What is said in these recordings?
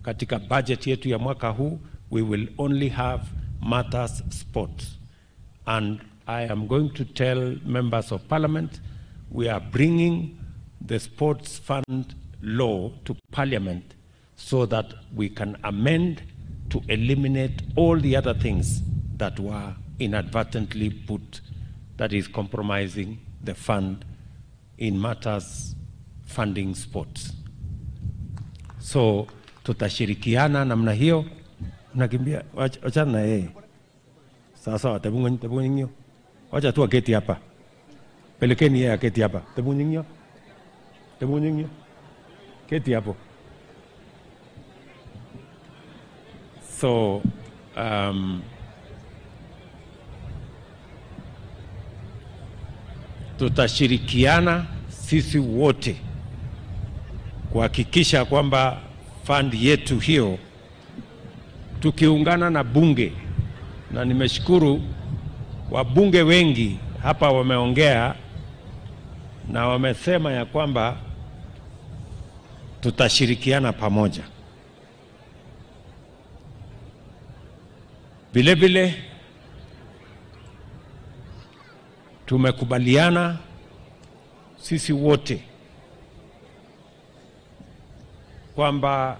Katika budget yetu ya mwaka huu, we will only have matters sports. And I am going to tell members of parliament, we are bringing the sports fund law to parliament so that we can amend to eliminate all the other things that were inadvertently put, that is compromising the fund in matters funding sports. So tutashirikiana namna hiyo. Nakimbia, wachana na yeye. Sasa tebungo nyinyo. Wacha tu aketi hapa. Pelekeni yeye aketi hapa. Tebungo nyinyo. Tebungo nyinyo. Keti hapo. So tutashirikiana sisi wote kuhakikisha kwamba fund yetu hiyo, tukiungana na bunge, na nimeshukuru wabunge wengi hapa wameongea na wamesema ya kwamba tutashirikiana pamoja. Vile vile tumekubaliana sisi wote kwamba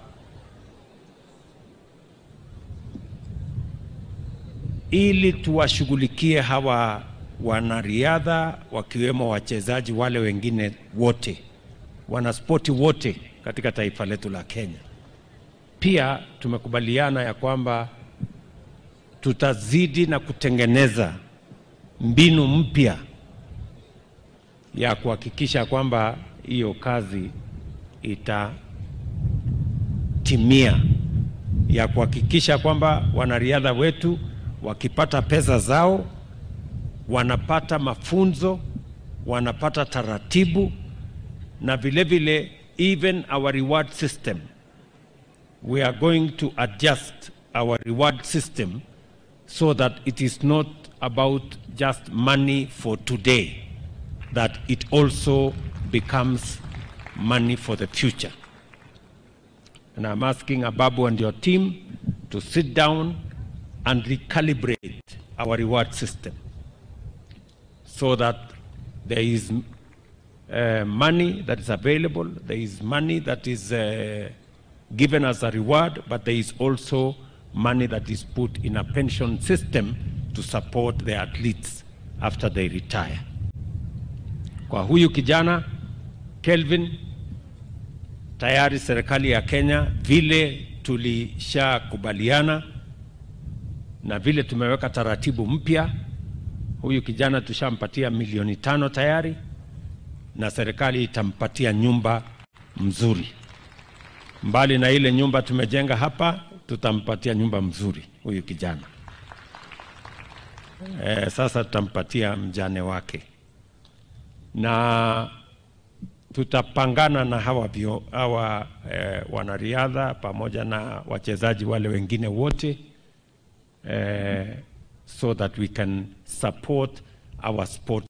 ili tuwashughulikie hawa wanariadha wakiwemo wachezaji wale wengine wote, wanaspoti wote katika taifa letu la Kenya, pia tumekubaliana ya kwamba tutazidi na kutengeneza mbinu mpya ya kuhakikisha kwamba hiyo kazi itatimia, ya kuhakikisha kwamba wanariadha wetu wakipata pesa zao wanapata mafunzo, wanapata taratibu, na vile vile even our reward system, we are going to adjust our reward system so that it is not about just money for today, that it also becomes money for the future. And I'm asking Ababu and your team to sit down and recalibrate our reward system so that there is money that is available, there is money that is given as a reward, but there is also money that is put in a pension system to support the athletes after they retire. Kwa huyu kijana Kelvin, tayari serikali ya Kenya vile tulishakubaliana na vile tumeweka taratibu mpya, huyu kijana tushampatia 5 milioni tayari, na serikali itampatia nyumba mzuri. Mbali na ile nyumba tumejenga hapa, tutampatia nyumba mzuri huyu kijana. Sasa tutampatia mjane wake, na tutapangana na hawa wanariadha pamoja na wachezaji wale wengine wote, so that we can support our sport.